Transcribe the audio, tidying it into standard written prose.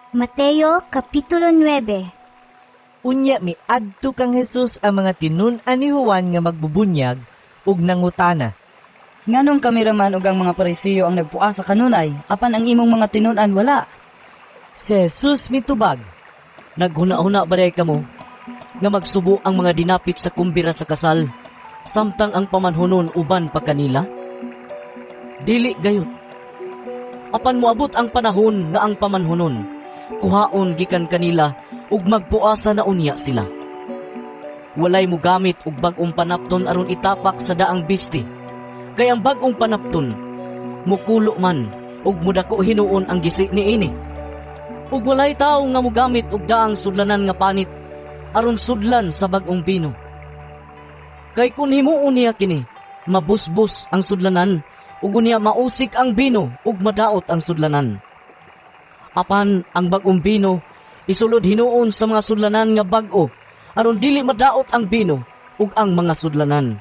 Mateo Kapitulo 9. Unya miadto kang Jesus ang mga tinun-an ni Juan nga magbubunyag ug nangutana. Nganong kami raman ug ang mga Parisiyo ang nagpuasa kanunay, apan ang imong mga tinun-an wala? Si Jesus mitubag, "Naghuna-huna ba diay kamo nga magsubo ang mga dinapit sa kumbira sa kasal samtang ang pamanhunon uban pa kanila? Dili gayud. Apan moabot ang panahon nga ang pamanhunon kuhaon gikan kanila ug magpuasa na unya sila. Walay mogamit og bag-ong panapton aron itapak sa daang bisti. Kay ang bag-ong panapton mukulo man ug mudako hinuon ang gisi niini. Ug walay tawo nga mogamit og daang sudlanan nga panit aron sudlan sa bag-ong bino. Kay kun himuon niya kini, mabusbos ang sudlanan ug unya mausik ang bino ug madaot ang sudlanan. Apan ang bag-ong bino isulod hinuon sa mga sudlanan nga bag-o aron dili madaot ang bino ug ang mga sudlanan."